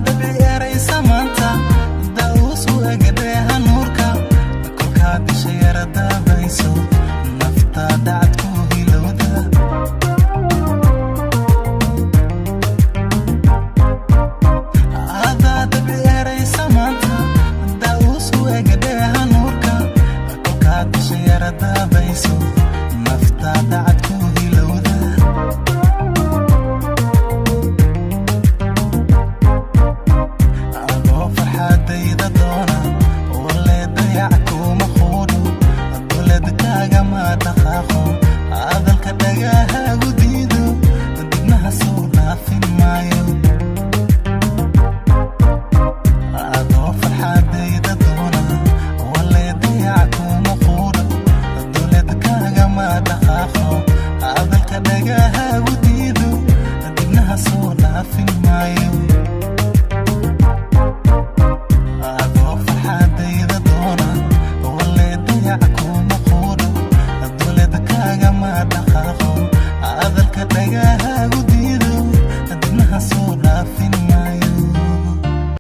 Dabci eraysa maanta daawusu egadheeha nuurka, kolkaa disha yara daabayso nafta dacadku hilowda. Adaa dabci eraysa maanta daawusu egadheeha nuurka, kolkaa disha yara daabayso nafta dacadku hilowda. Adoo farxadayda doona, walee dayac kuma quudho, duleedkaagama dhaqaaqo, hadalka dhagahaagu diido, dibnaha soo dhaafin maayo. Adoo farxadayda doona, walee dayac kuma quudho, duleedkaagama dhaqaaqo, hadalka dhagahaagu